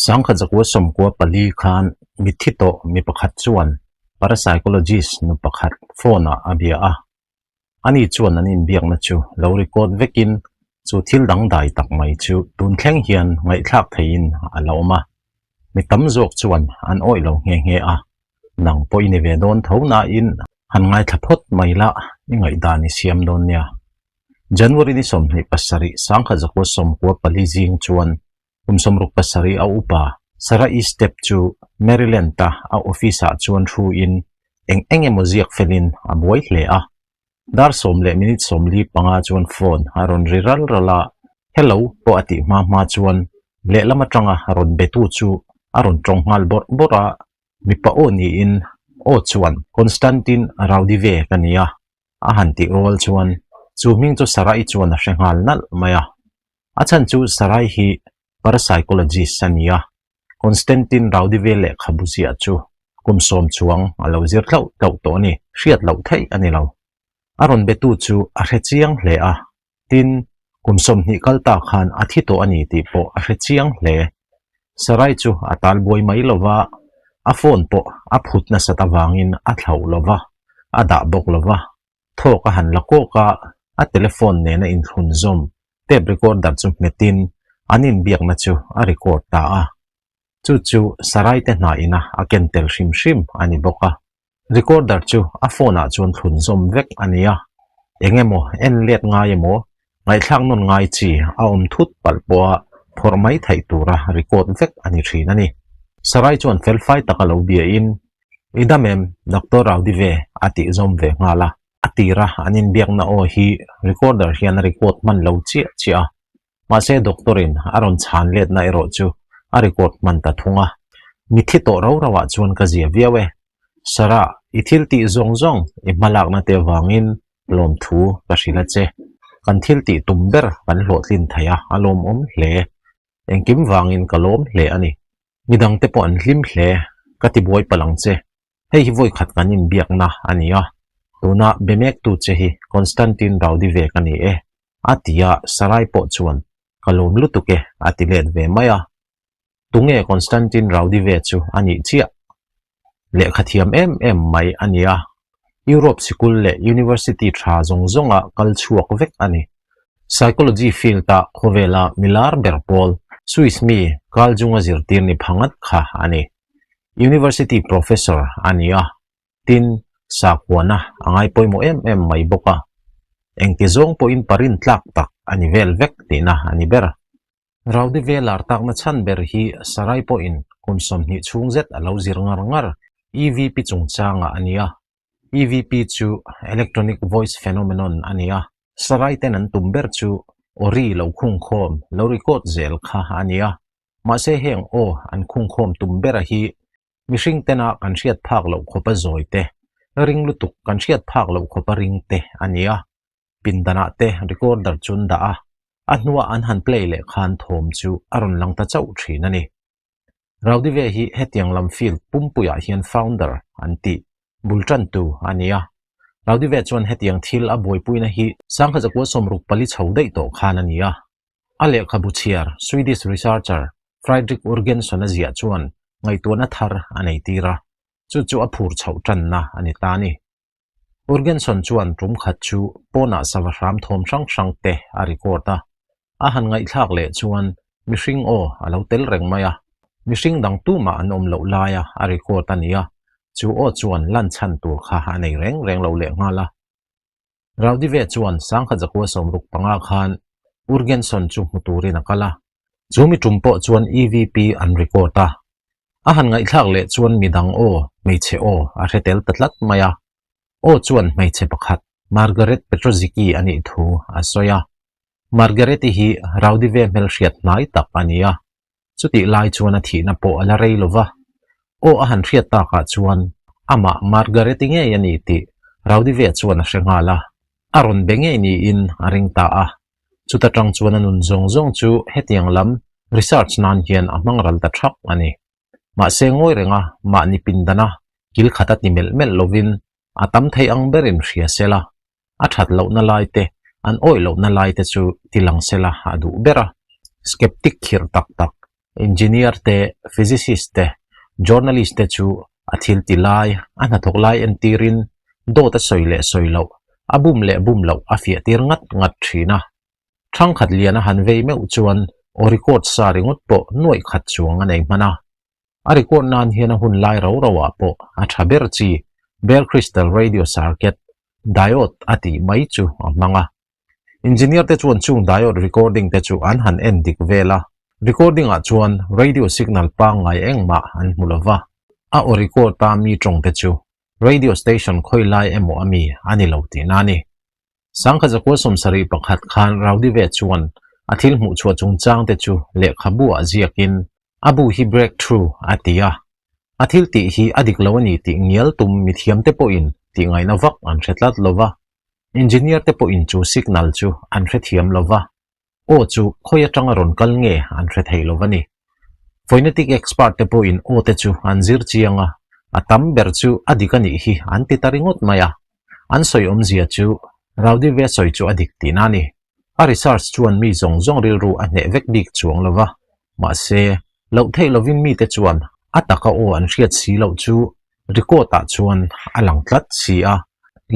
Sangkhat zakua sawmkua pali khan mitthi tawh mi pakhat chuan parapsychologist nu pakhat phone ah a bia a. Ani chuan an inbiakna chu lo record vekin chu thil dangdai tak mai chu tun thleng hian ngaihthlak theihin a la awm a. Mi tam zawk chuan an awih lo nghe nghe a, nang pawh i ni ve dawn tho nain han ngaithla phawt mai la i ngaihdan i siam dawn nia. January ni 27 sangkhat zakua 94 zing chuan kum 67 a upa Sarah E. Stepp chu Maryland-a a office-ah chuan thu-in eng eng emaw ziak felin a buai hle a. Dar sawm leh minute 45 chuan phone a rawn ri ral ral a, Hello pawh a tih hma hma chuan lehlam atanga rawn betu chu a rawn tawng nghal bawrh bawrh a, mipa aw niin aw chuan Constantine Raudive ka ni a, a han tih rual chuan chu hming chu Sarai chuan a hre nghal nalh mai a. A chhan chu Sarai hi parapsychologist a ni a, Constantine Raudive lehkhabu ziah chu kum sawm chuang a lo zir tlauh tlauh tawh a ni, hriat loh theih a ni lo. A rawn betu chu a hre chiang hle a, tin, kum 20 kal ta khan a thi tawh a ni tih pawh a hre chiang hle. Sarai chu a tal buai mai lo va, a phone pawh a phut nasat avangin a thlauh lo va, a dah bawk lo va. Thawk a han la kawk a, a telephone nena inthlun zawm tape recorder chu hmetin an inbiakna chu a record ta a. Chu chu Sarai te hna ina a ken tel hrim hrim a ni bawk a. Recorder chu a phone ah chuan thlun zawm vek a ni a. Eng emaw en let ngai emaw, ngaihthlak nawn ngai chi a awm thut palh pawha phawrh mai theih tura record vek a ni thin a ni. Sarai chuan felfai taka lo biain, I dam em, Doctor Raudive a tih zawm ve nghal a. A tira an inbiakna aw hi recorder hian a record hman lo chiah chiah a. Mahse doctor in a rawn chhan letna erawh chu a record hman ta thung a. Mitthi tawh rau rau ah chuan ka zia viau e. Sarah, i thil tih zawng zawng i hmalakna te vangin lawmthu ka hrilh a che. Kan thil tih tum ber kan hlawhtlin thei a, a lawmawm hle. Engkim vangin ka lawm hle a ni. Midang te pawh an hlim hle, ka ti buai palh ang che. Hei hi vawi khat kan inbiakna a ni a, tuna be mektu che hi Constantine Raudive ka ni e, a ti a, Sarai pawh chuan, Ka lawm lutuk e, a ti let ve mai a. Tunge Constantine Raudive chu a nih chiah? Lehkha thiam em em mai a ni a, Europe sikul leh University tha zawng zawnga kal chhuak vek a ni. Psychology field-a khawvela milar ber pawl Swiss mi Carl Jung-a zirtir ni pha ngat kha a ni. University Professor a ni a, tin, sakhuana a ngai pawimawh em em mai bawk a. Engti zawng pawhin parin tlak tak a ni vel vek tihna a ni ber. Rowdy Velar takna chhan ber hi Sarai pawhin kum 20 chhung zet a lo zir ngar ngar EVP chungchangah a ni a. EVP chu Electronic Voice Phenomenon a ni a, Sarai ten an tum ber chu aw-ri lo khungkhawm, lo record zel kha a ni a. Mahse heng aw an khungkhawm tum bera hi mihring tena kan hriat phak loh khawpa zawi te, ring lutuk kan hriat phak loh khawpa ring te a ni a. Pindanah te recorder chu an dah a, a hnuah an han play leh khan thawm chu a rawn lang ta chauh thin a ni. Raudive hi hetiang lam field pumpuiah hian founder an tih bul tantu a ni a. Raudive chuan hetiang thil a buaipuina hi 1964 chho daih tawh khan a ni a. A lehkhabu chhiar Swedish researcher Fredrik Urgenson a ziah chuan ngaihtuahna thar a nei tir a, chu chu a phur chhoh tanna a ni ta a ni. Urgenson chuan tum khat chu pawnah sava hram thawm hrang hrang te a record a, a han ngaihthlak leh chuan mihring aw a lo tel reng mai a, mihring dang tumah an awm loh laia a record a ni a, chu aw chuan lan chhan tur kha a nei reng reng lo lehnghal a. Raudive chuan 1965 khan Urgenson chu hmu turin a kal a, chu mi tum pawh chuan EVP an record a. A han ngaihthlak leh chuan midang aw, hmeichhe aw a hre tel ta tlat mai a. Aw chuan hmeichhe pakhat, Margaret Petrozicki a nih thu a sawi a. Margaret-i hi Raudive hmelhriat hnai tak a ni a, Chutih lai chuan a thihna pawh a la rei lo va, aw a han hriat takah chuan amah Margaret-i ngei a ni tih Raudive chuan a hre nghal a, a rawn be ngei niin a ring ta a. Chuta tang chuan a nun zawng zawng chu hetiang lam research nan hian a hmang ral ta thak a ni. Mahse ngawi renga mahni pindana kil khat a ti melh melh lovin a tam thei ang berin hria sela, a that lohna lai te, an awih lohna lai te chu ti lang sela a duh ber a. Skeptic khirh tak tak. Engineer te, physicist te, journalist te chu a thil ti lai, a hnathawk lai entirin dawt a sawi leh sawi loh, a bum leh bum loh a fiah tir ngat ngat thin a. Thangkhat lian a han vei meuh chuan aw record sa ringawt pawh nuaih khat chuang a nei hman a. A record nan hian a hun lai ro ro ah pawh a tha ber chi Bare Crystal Radio Circuit, diode a tih mai chu a hmang a. Engineer te chuan chung diode recording te chu an han en dik vel a, recording ah chuan radio signal pangngai engmah an hmu lo va, a aw record a mi tawng te chu radio station khawi lai emaw a mi a ni lo tihna a ni. Sangkhazakual 71 khan Raudive chuan a thil hmuh chhuah chungchang te chu lehkhabu ah ziakin a bu hi breakthrough a ti a, a thil tih hi a dik lo a ni tih ngial tum mithiam te pawhin tih ngaihna vak an hre tlat lo va. Engineer te pawhin chu signal chu an hrethiam lo va, aw chu khawi atanga rawn kal nge an hre thei lo va ni. Phonetic expert te pawhin aw te chu an zir chiang a, a tam ber chu a dik a nih hi an ti ta ringawt mai a. An sawi awmzia chu Raudive sawi chu a dik tihna a ni. A research chuan mi zawng zawng rilru a hneh vek bik chuang lo va, mahse, loh theih lovin mite chuan a taka aw an hriat si loh chu record ah chuan a lang tlat si a,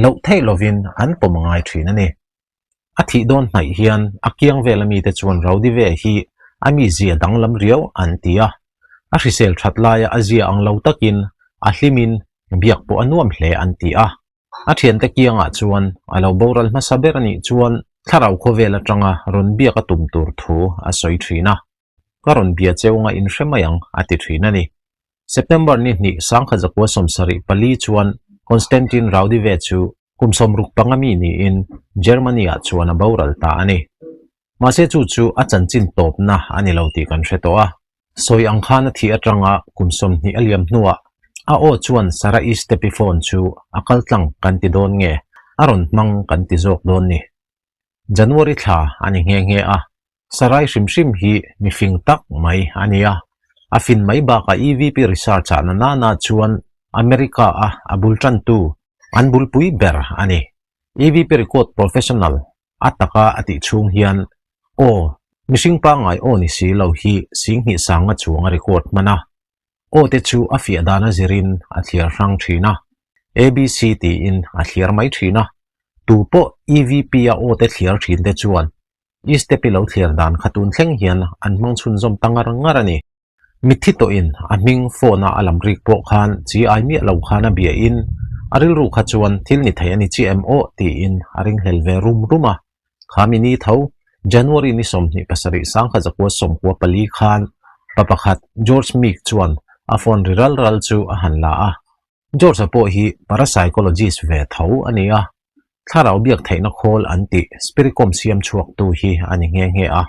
loh theih lovin an pawm a ngai thin a ni. A thih dawn hnaih hian a kiang vela mite chuan Raudive hi a mizia danglam riau an ti a, a hrisel that laia a zia ang lo takin a hlimin biak pawh a nuam hle an ti a. A thiante kiangah chuan a lo boral hmasa ber a nih chuan thlarau khawvel atanga rawn biak a tum tur thu a sawi thin a. Ka rawn bia cheu nga inhre mai ang a ti thin a ni. September ni hnih 1974 chuan Konstantin Raudive chu kum 65 mi niin Germany-ah chuan a boral ta a ni. Mahse chu chu a chanchin tawpna a ni lo tih kan hre tawh a. Sawi ang khan a thih atanga kum 20 a liam hnuah a aw chuan Sarah Eastepi phone chu a kal tlang kan ti dawn nge a rawn hmang kan ti zawk dawn ni. January thla a ni nghe nghe a, Sarai hrim hrim hi mi fing tak mai a ni a. A fin mai bakah EVP research ah na nana chuan America a a bul tantu an bulpui ber a ni. EVP record professional A taka a tih chhung hian aw, mihring pangngai aw ni si lo hi 2000 sanga chuang a record hman a. Aw te chu a fiah dan a zirin a thliar hrang thin a. ABC tiin a thliar mai thin a. Tu pawh EVP a aw te thliar thin te chuan E-step-i lo thliar dan kha tun thleng hian an hmang chhunzawm ta ngar ngar a ni. Mitthi tawhin a hming phone a a lam rik pawh khan chi ai miah lo khan a bia in a rilru kha chuan thil ni thei a ni chiah em aw tiin a ringhlel ve rum rum a. Kha mi ni tho January ni 27 1994 khan pa pakhat George Meek chuan a phone ri ral ral chu a han la a. George-a pawh hi parapsychologist ve tho a ni a, thlarau biak theihna khawl an tih Spiricom siam chhuaktu hi a ni nghe nghe a.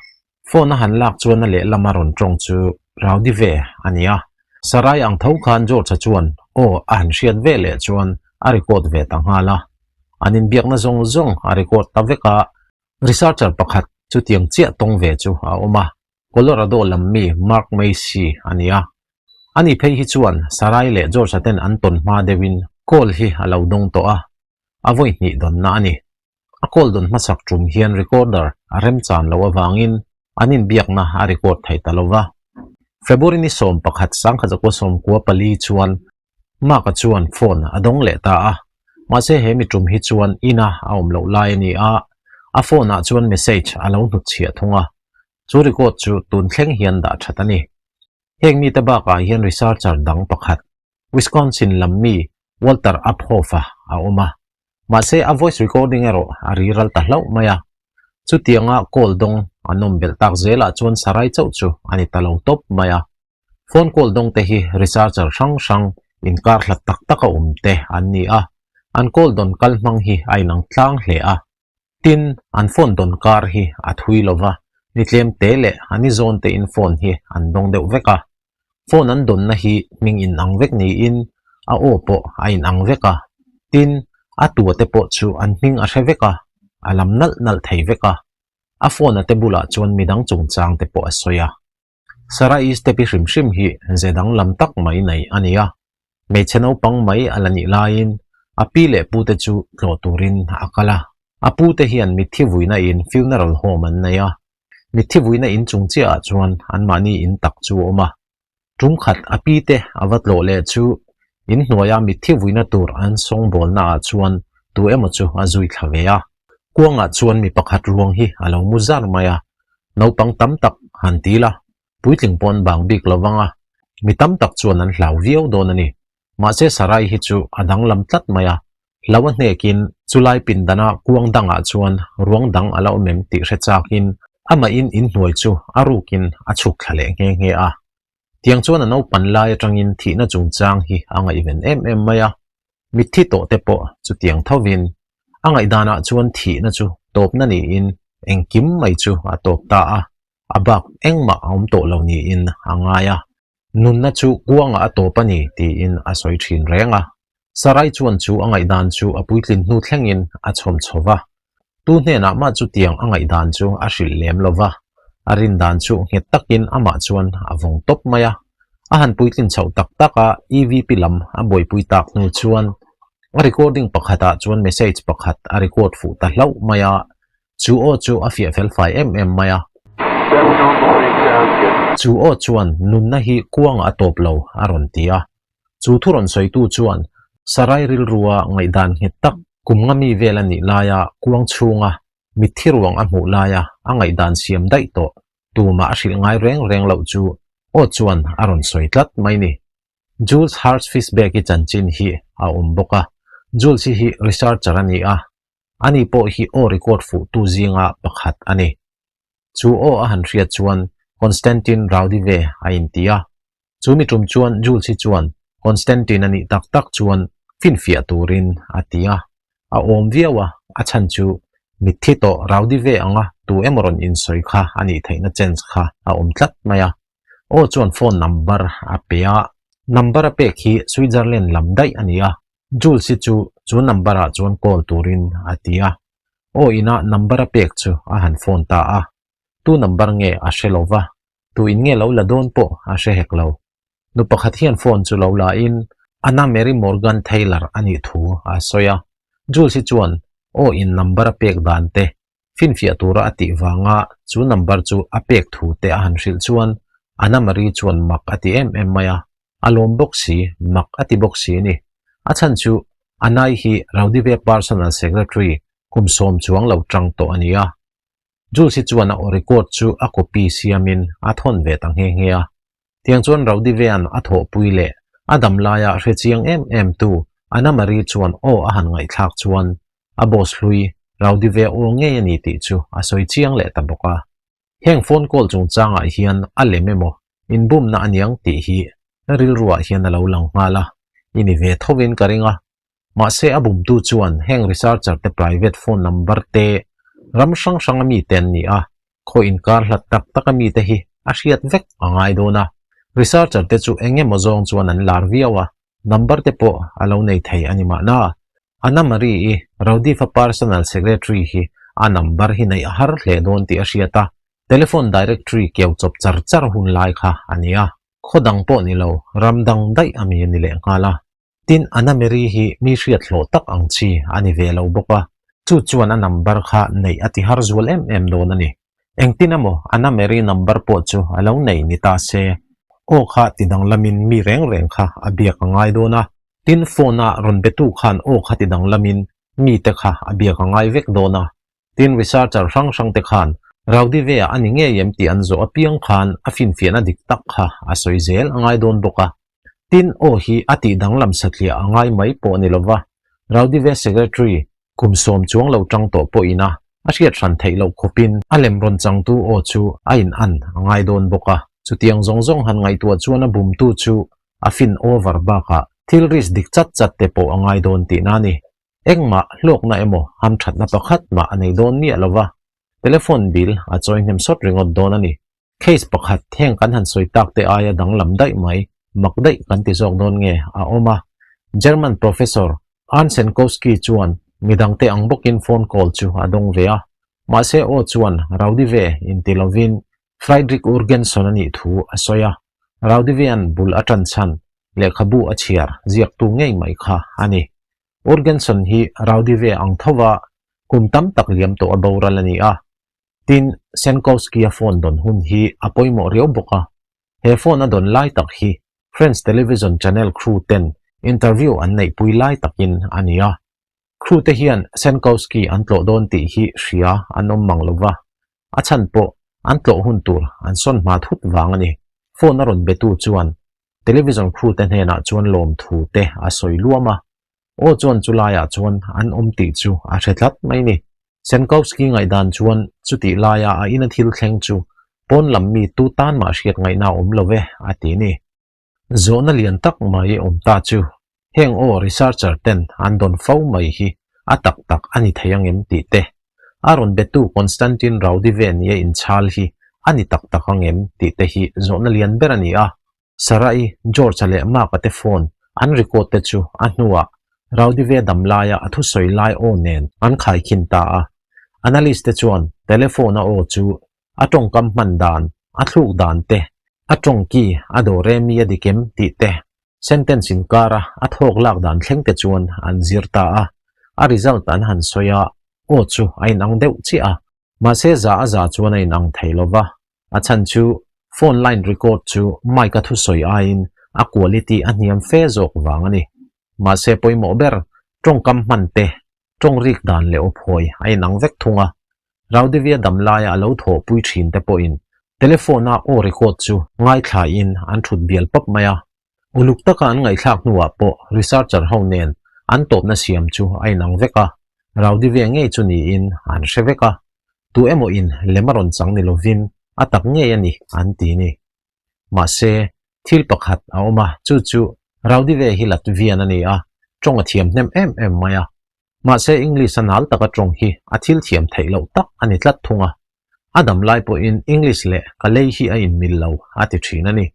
Phone a han lak chuan a lehlama rawn tawng chu Rowdy ve a ni a. Sarai ang tho khan George-a chuan aw a han hriat ve leh chuan a record ve ta nghal a. An inbiakna zawng zawng a record ta vek a, researcher pakhat chutiang chiah tawng ve chu a awm a. Colorado lam mi Mark Macy a ni a. Ani phei hi chuan Sarai leh George-a ten an tawn hma deuhin call hi a lo dawng tawh a, a vawi hnih dawnna a ni. A call dawn hmasak tum hian recorder a remchan loh avangin an inbiakna a record thei ta lo va. February ni 11 1994 chuan Mark-a chuan phone a dawng leh ta a, mahse he mi tum hi chuan ina a awm loh lai a ni a, a phone-ah chuan message a lo hnutchhiah thung a, chu record chu tun thleng hian dah that a ni. Heng mite bakah hian researcher dang pakhat, Wisconsin lam mi Walter Uphoff-a a awm a. Mahse a voice recording erawh a ri ral ta hlauh mai a. Chutianga call dawng an awm belh tak zelah chuan Sarai chauh chu a ni ta lo tawp mai a. Phone call dawng te hi researcher hrang hrang inkar hlat tak taka awm te an ni a. An call dawn kal hmang hi a inang tlang hle a. Tin, an phone dawn kar hi a thui lo va, ni tlem te leh a ni zawn tein phone hi an dawng deuh vek a. Phone an dawnna hi hming inang vek niin a aw pawh a inang vek a. Tin, a tua te pawh chu an hming a hre vek a, a lam nalh nalh thei vek a. A phone a te bulah chuan midang chungchang te pawh a sawi a. Sarah Eastepi hrim hrim hi ze danglam tak mai nei a ni a. Hmeichhe naupang mai a la nih laiin a pi leh pute chu tlawh turin a kal a. A pute hian mitthi vuina in funeral home an nei a. Mitthi vuina in chung chiahah chuan anmahni in tak chu a awm a. Tum khat a pi te a va tlawh leh chu in hnuaia mitthi vuina tur an sawngbawlnaah chuan tu emaw chu a zui thla ve a. Kuangah chuan mi pakhat ruang hi a lo mu zar mai a, naupang tam tak han ti la, puitling pawh an bang bik lo vang a, mi tam tak chuan an hlau viau dawn a ni. Mahse Sarai hi chu a danglam tlat mai a, hlau a hnekin chulai pindana kuang dangah chuan ruang dang a la awm em tih hre chakin amahin inhnuai chu a rukin a chhuk thla leh nghe nghe a. Tiang chuan a naupan lai atangin thihna chungchang hi a ngaihven em em mai a, mitthi tawh te pawh chutiang thovin a ngaihdanah chuan thihna chu tawpna niin engkim mai chu a tawp ta a, a bak engmah a awm tawh lo niin a ngai a. Nunna chu kuangah a tawp a ni tiin a sawi thin reng a. Sarai chuan chu a ngaihdan chu a puitlin hnu thlengin a chhawm chho va. Tu hnenah mah chutiang a ngaihdan chu a hrilh lem lo va. A rindan chu nghet takin amah chuan a vawng tawp mai a. A han puitlin chhoh tak tak a, EVP lam a buaipui tak hnu chuan a recording pakhatah chuan message pakhat a record fuh ta hlauh mai a. Chu aw chu a fiah fel fai em em mai a. Chu aw chuan nunna hi kuangah a tawp lo a rawn ti a. Chu thu rawn sawitu chuan Sarai rilrua ngaihdan nghet tak kum nga mi vel a nih laia kuang chhunga mitthi ruang a hmuh laia a ngaihdan siam daih tawh tumah a hrilh ngai reng reng loh chu aw chuan a rawn sawi tlat mai ni. Jules Herz-Fisbeck-i chanchin hi a awm bawk a. Jules-i hi researcher a ni a, Ani pawh hi aw record fuhtu zinga pakhat a ni. Chu aw a han hriat chuan Constantine Raudive a inti a. Chu mi tum chuan Jules hi chuan Constantine a nih tak tak chuan finfiah turin a ti a. A awm viau a, a chhan chu mitthi tawh Raudive anga tu emaw rawn insawi kha a nih theihna chance kha a awm tlat mai a. Aw chuan phone number a pe a. Number a pek hi Switzerland lam daih a ni a. Jules hi chu chu number ah chuan call turin a ti a, aw inah number a pek chu a han phone ta a, tu number nge a hre lo va, tu in nge lo la dawn pawh a hre hek lo. Nu pakhat hian phone chu lo la in Anna Mary Morgan Taylor a nih thu a sawi a, Jules hi chuan aw in number a pek dan te Finfiah tura a tih vanga chu number chu a pek thu te a han hrilh chuan Anna Marie chuan mak a ti em em mai a, a lawm bawk si, mak a ti bawk si a ni. A chhan chu Anai hi Raudive Personal Secretary kum sawm chuang lo tang tawh a ni a. Jules hi chuan a aw record chu a copy siamin a thawn ve ta nghe nghe a. Tiang chuan Raudivea'n a thawhpui leh a dam laia hre chiang em em tu Anna Marie chuan aw a han ngaihthlak chuan a boss hlui Raudive aw ngei a ni tih chu a sawi chiang leh ta bawk a. Heng phone call chungchangah hian a lem emaw inbumna a niang tih hi rilruah hian a lo lang nghal a, i ni ve thovin ka ring a. Mahse a bumtu chuan heng researcher te private phone number te ram hrang hranga mite an ni a, khaw inkar hlat tak taka mite hi a hriat vek a ngai dawn a. Researcher te chu eng emaw zawng chuan an lar viau a, number te pawh a lo nei thei a ni mahna. Anna Marie-i Raudifa personal secretary hi a number hi neih a har hle dawn tih a hriat a, telephone directory keu chawp char char hun lai kha a ni a. Khaw dang pawh ni lo, ram dang daih a mi a ni lehnghal a. Tin, Anna Marie hi mi hriat hlawh tak ang chi a ni ve lo bawk a, chu chuan a number kha neih a ti har zual em em dawn a ni. Engtin emaw Anna Marie number pawh chu a lo nei ni ta se, aw kha ti danglamin mi reng reng kha a biak a ngai dawn a, tin phone a rawn betu khan aw kha ti danglamin mite kha a biak a ngai vek dawn a, Tin, researcher hrang hrang te khan Raudive-a a ni ngei em tih an zawh apiang khan a finfiahna dik tak kha a sawi zel a ngai dawn bawk a. Tin, aw hi a tih danglam satliah a ngai mai pawh a ni lova, Raudive Secretary kum sawm chuang lo tang tawh pawhin a a hriat hran theih loh khawpin a lem rawn changtu aw chu a in an a ngai dawn bawk a. Chutiang zawng zawng han ngaihtuah chuan a bumtu chu a fin over bakah thil risk dik chat chat te pawh a ngai dawn tihna a ni. Engmah hlawkna emaw hamthatna pakhat mah a nei dawn miah lo va, telephone bill a chawi hnem sawt ringawt dawn a ni. Case pakhat heng kan han sawi tak te aia danglam daih mai, mak daih kan ti zawk dawn nge a awm a. German Professor Arndt Senkowski chuan midangte ang bawkin phone call chu a dawng ve a, mahse aw chuan Raudive inti lovin Friedrich Urgenson a nih thu a sawi a, Raudivea'n bul a tan chhan lehkhabu a chhiar ziaktu ngei mai kha a ni. Urgenson hi Raudive ang tho va kum tam tak liam tawh a boral a ni a. Tin, Senkowski-a phone dawn hun hi a pawimawh riau bawk a. He phone a dawn lai tak hi French television channel crew ten interview an neihpui lai takin a ni a. Crew te hian Senkowski an tlawh dawn tih hi hria an awm mang lo va, a chhan pawh an tlawh hun tur an sawn hma thut vang a ni. Phone a rawn betu chuan television crew te hnenah chuan lawmthu te a sawi luam a, Aw chuan chu laiah chuan an awm tih chu a hre tlat mai ni. Senkowski ngaihdan chuan chutih laia a ina thil thleng chu pawn lam mi tu tan mah hriat ngaihna a awm lo ve a ti ni. Zawhna lian tak mai awm ta chu heng aw researcher ten an dawn fo mai hi a tak tak a ni thei angem tih te, a rawn betu Konstantin Raudive nia inchhal hi a ni tak tak angem tih te hi zawhna lian ber a ni a. Sarah-i, George-a leh Mark-a te phone an record te chu a hnuah Raudive dam laia a thusawi lai aw nen an khaikhin ta a. Analyst te chuan telephone a aw chu a tawngkam hman dan, a thluk dan te, a tawng ki a do re mi a dik em tih te, sentence inkara a thawk lak dan thleng te chuan an zir ta a. A result an han sawi a, aw chu a inang deuh chiah a. Mahse za a za chuan a inang thei lo va, a chhan chu phone line record chu mic a thusawi aiin a quality a hniam fe zawk vang a ni. Mahse pawimawh ber, tawngkam hman te, tawng rik dan leh awphawi a inang vek thung a. Raudivia dam laia a lo thawhpui thin te pawhin telephone-a aw record chu ngaithlain an thut bial pawp mai a. Uluk taka an ngaihthlak hnuah pawh researcher ho nen an tawpna siam chu a inang vek a, rowdy ve ngei chu niin an hre vek a, tu emaw in lem a rawn chang ni lovin a tak ngei a ni an ti ni. Mahse, thil pakhat a awm a, chu chu rowdy ve hi Latvian a ni a, tawng a thiam hnem em em mai a. Mahse English a nal taka tawng hi a thil thiam theih loh tak a ni tlat thung a. A dam lai pawhin English leh ka lei hi a inmil lo a ti thin a ni.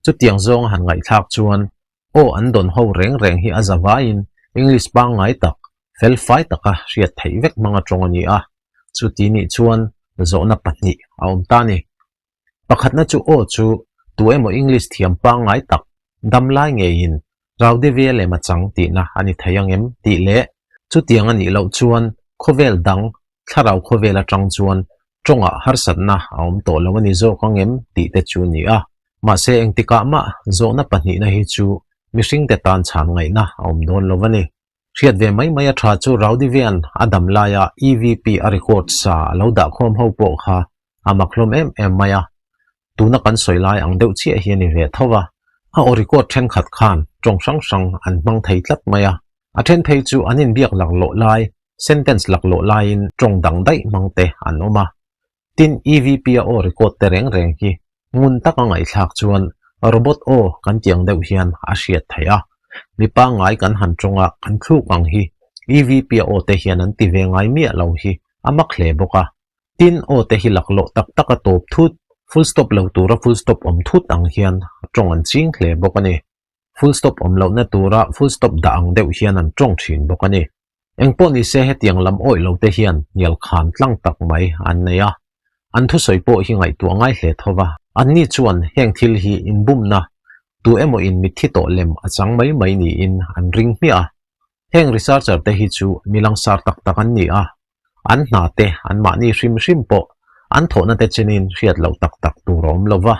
Chutiang zawng a han ngaihthlak chuan aw an dawn ho reng reng hi a za vaiin English pangngai tak, fel fai taka hriat theih vek hmang a tawng a ni a. Chuti nih chuan zawhna pahnih a awm ta a ni. Pakhatna chu aw chu tu emaw English thiam pangngai tak dam lai ngeiin Raudive lem a chang tihna a ni thei ang em tih leh chutiang a nih loh chuan khawvel dang thlarau khawvel atang chuan tawngah harsatna a awm tawh lo a ni zawk ang em tih te chu ni a. Mahse engtikah mah zawhna pahnihna hi chu mihringte tan chhan ngaihna a awm dawn lo a ni. Hriat ve mai mai a tha chu Raudivean a dam laia EVP a record sa a lo dahkhawm ho pawh kha a mak hlawm em em mai a, tuna kan sawi lai ang deuh chiah hi a ni ve tho va. A aw record thenkhat khan tawng hrang hrang an hmang thei tlat mai a, a then phei chu an inbiak laklawh lai, sentence laklawh laiin tawng dang daih hmang te an awm a. Tin, EVP a aw record te reng reng hi ngun taka ngaihthlak chuan robot aw kan tih ang deuh hian a hriat theih a. Mi pangngai kan han tawng a, kan thluk ang hi EVP a aw te hian an ti ve ngai miah lo hi a mak hle bawk a. Tin, aw te hi laklawh tak tak a tawp thut, full stop lo tura full stop awm thut ang hian tawng an ching hle bawk a ni. Full stop awm lohna tura full stop dah ang deuh hian an tawng thin bawk a ni. Engpawh ni se hetiang lam awih lo te hian hnial khan tlang tak mai an nei a. An thusawi pawh hi ngaihtuah ngai hle tho va. Anni chuan heng thil hi inbumna, tu emaw in mitthi tawh lem a chang mai mai niin an ring hmiah a. Heng researcher te hi chu mi langsar tak tak an ni a, an hna te anmahni hrim hrim pawh an thawhna te chenin hriat loh tak tak tur a awm lo va.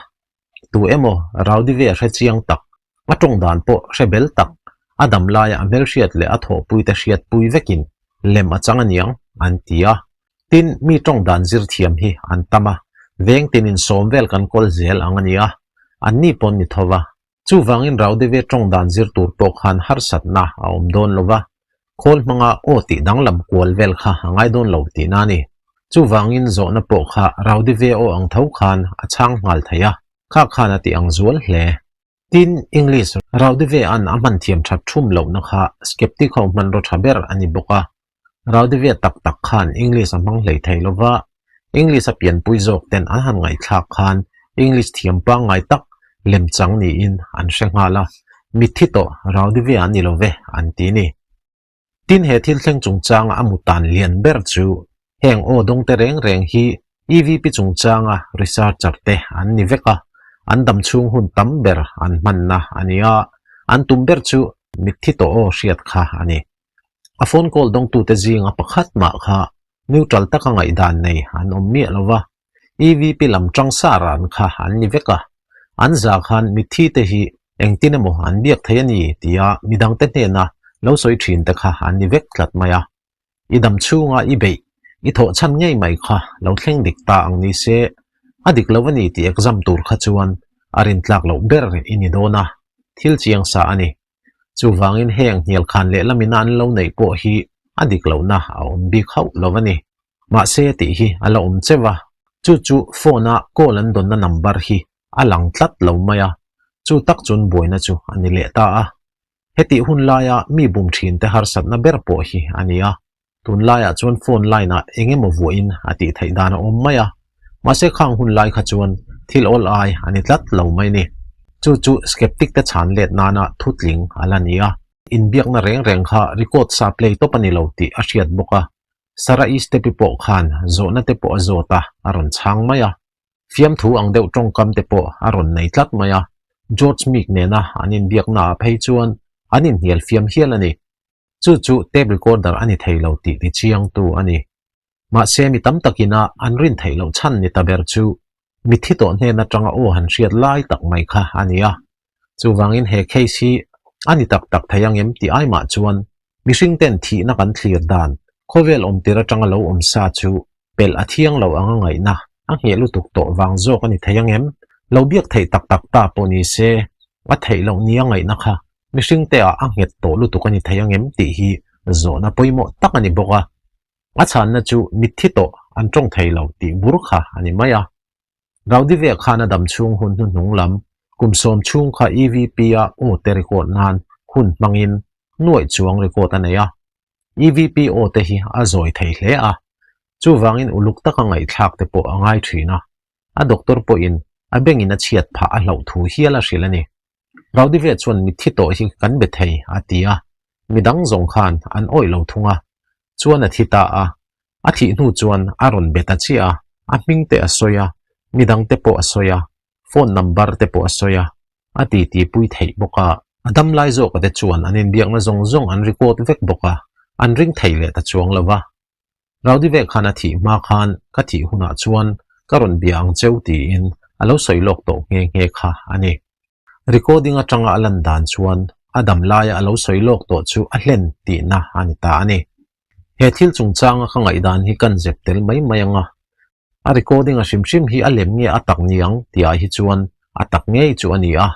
Tu emaw Raudive hre chiang tak, a tawng dan pawh hre bel tak, a dam laia a hmelhriat leh a thawhpui te hriatpui vekin lem a chang aniang an ti a. Tin, mi tawng dan zir thiam hi an tam a, veng tinin sawm vel kan kawl zel ang a nia, anni pawn ni tho va. Chuvangin Raudive tawng dan zir tur pawh khan harsatna a awm dawn lo va, khawl hmanga aw tih danglam kual vel kha a ngai dawn lo tihna a ni. Chuvangin zawhna pawh kha Raudive aw ang tho khan a chhang nghal thei a, kha khan a ti ang zual hle. Tin, English Raudive an a hman thiam that thum lohna kha skeptic ho hmanraw tha ber a ni bawk a, Raudive tak tak khan English a hmang hlei thei lo va, English a pianpui zawk ten an han ngaihthlak khan English thiam pangngai tak lemchang niin an hre nghal a, mitthi tawh Raudive an ni lo ve an ti ni. Tin he thil thleng chungchanga a mutan lian ber chu heng aw dawngte reng reng hi EVP chungchanga researcher te an ni vek a, an dam chhung hun tam ber an hmanna a ni a, an tum ber chu mitthi tawh aw hriat kha a ni. A phone call dawngtute zinga pakhat mah kha. Neutral taka ngaihdan nei an awm miah lo va, EVP lam tang sa ran kha an ni vek a. An za khan mitthi te hi engtin emaw an biak thei a ni tia midangte hnena lo sawi thin te kha an ni vek tlat mai a. I dam chhunga i beih, i thawh chhan ngei mai kha lo thleng dik ta ang ni se, a dik lo a ni tih exam tur kha chuan a rintlak loh ber i ni dawn a, thil chiang sa a ni. Chuvangin heng hnialkhan lehlamina an lo neih pawh hi a dik lohna a awm bik hauh lo a ni. Mahse tih hi a la awm cheuh a, chu chu phone-a call an dawnna number hi a lang tlat lo mai a, chu tak chun buaina chu a ni leh ta a. Hetih hun laia mi bum thinte harsatna ber pawh hi a ni a, Tunlaiah chuan phone line ah eng emaw vuahin a tih theih dan a awm mai a, mahse khang hun lai kha chuan thil awl ai a ni tlat lo mai ni. Chu chu skeptic te chhan let nana thutling a la ni a, inbiakna reng reng kha record sa play tawp a ni lo tih a hriat bawk a, Sarah Eastepi pawh khan zawhna te pawh a zawt a, a rawn chhang mai a. Fiamthu ang deuh tawngkam te pawh a rawn nei tlat mai a, George Meek nena an inbiakna ah phei chuan an inhnial fiam hial a ni. Chu chu tape recorder a ni thei lo tih ti chiangtu a ni. Mahse mi tam takin a an rin theih loh chhan ni ta ber chu mitthi tawh hnen atanga aw han hriat lai tak mai kha a ni a. Chuvangin he case hi a ni tak tak thei ang em tih ai mah chuan mihring ten thihna kan thlir dan khawvel awm tir atanga lo awm sa chu pelh a thiang lo anga ngaihna a ngheh lutuk tawh vang zawk a ni thei ang em? Lo biak theih tak tak ta pawh ni se a theih loh nia ngaihna kha mihring te ah a nghet tawh lutuk a ni thei ang em tih hi zawhna pawimawh tak a ni bawk a. A chhanna chu mitthi tawh an tawng thei lo tih bur kha a ni mai a. Raudive khan a dam chhung hun hnuhnung lam kum sawm chhung kha EVP a aw te record nan hun hmangin nuaih chuang record a nei a. EVP aw te hi a zawi thei hle a, chuvangin uluk taka ngaihthlak te pawh a ngai thin a. A doctor pawhin a bengin a chhiat phah a hlauh thu hial a hrilh a ni. Raudive chuan mitthi tawh hi kan be thei a ti a, midang zawng khan an awih lo thung a, chuan a thi ta a. A thih hnu chuan a rawn be ta chiah a, a hming te a sawi a, midang te pawh a sawi a, phone number te pawh a sawi a, a titi pui theih bawk a. A dam lai zawka te chuan an inbiakna zawng zawng an record vek bawk a, an ring thei leh ta chuang lo va. Raudive khan a thih hma khan ka thih hunah chuan ka rawn bia ang cheu tiin a lo sawi lawk tawh nghe nghe kha a ni. Recording atanga a lan dan chuan a dam laia a lo sawi lawk tawh chu a hlen tihna a ni ta a ni. He thil chungchanga ka ngaihdan hi kan zep tel mai mai ang a, a recording a hrim hrim hi a lem nge a tak ni ang tihah hi chuan a tak ngei chu a ni a,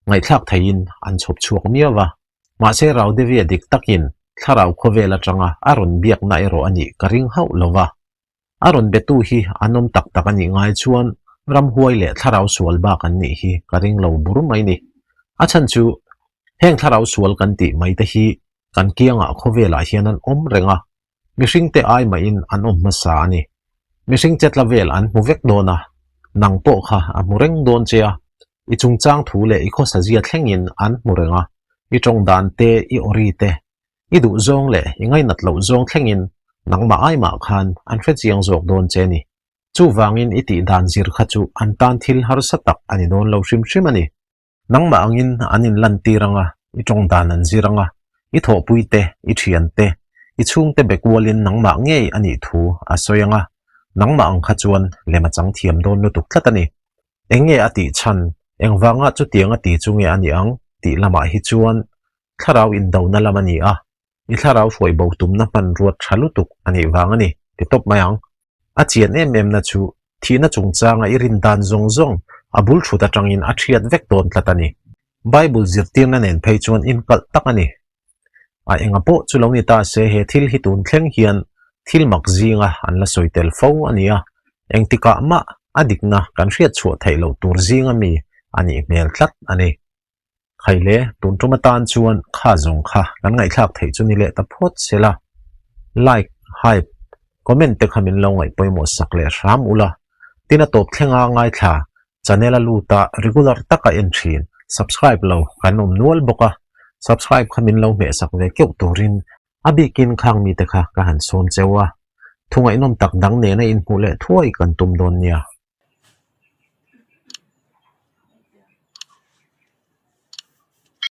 ngaihthlak theihin an chhawp chhuak miau a. Mahse Raudevi a dik takin thlarau khawvel atanga a rawn biakna erawh a nih ka ring hauh lo va. A rawn betu hi an awm tak tak a nih ngai chuan ramhuai leh thlarau sual bak an nih hi ka ring lo bur mai ni. A chhan chu heng thlarau sual kan tih mai te hi kan kiangah khawvelah hian an awm reng a, Mihringte ai mahin an awm hmasa a ni. Mihring chetla vel an hmu vek dawn a, nang pawh kha a hmu reng dawn che a, i chungchang thu leh i khawsazia thlengin an hmu reng a, i tawng dan te, i awri te, i duh zawng leh i ngainat loh zawng thlengin nangmah ai mah khan an hre chiang zawk dawn che ni. Chuvangin i tih dan zir kha chu an tan thil harsa tak a ni dawn lo hrim hrim a ni. Nangmah angin an inlantir ang a, i tawng dan an zir ang a, i thawhpui te, i thian te, i chhungte be kualin nangmah ngei a nih thu a sawi ang a, nangmah ang kha chuan lem a chang thiam dawn lutuk tlat a ni. Eng nge a tih chhan, engvanga chutiang a ti chu nge a nih ang tih lamah hi chuan thlarau indona lam a ni a, I thlarau hruai bo tumna hmanruat tha lutuk a nih vang a ni, ti tawp mai ang. A chian em em na chu thihna chungchanga i rin dan zawng zawng a bul thut atangin a thiat vek dawn tlat a ni. Bible zirtirna nen phei chuan inkalh tak a ni. A enga pawh chu lo ni ta se he thil hi tun thleng hian thil mak zinga an la sawi tel fo a ni a, engtikah mah a dikna kan hriat chhuah theih loh tur zinga mi a nih hmel tlat a ni. Khaile, tun tum atan chuan kha zawng kha kan ngaihthlak theih chu ni leh ta phawt se la. Like, hype, comment te kha min lo ngaih pawimawh sak leh hram ula. Tin a tawp thlenga ngaithla, channel a lut a regular taka en thin, subscribe lo kan awm nual bawk a, subscribe kha min lo hmeh sak ve keuh turin a bikin khang mite kha ka han sawm cheu a. Thungaihnawm tak dang nena inhmuh leh thuai kan tum dawn nia.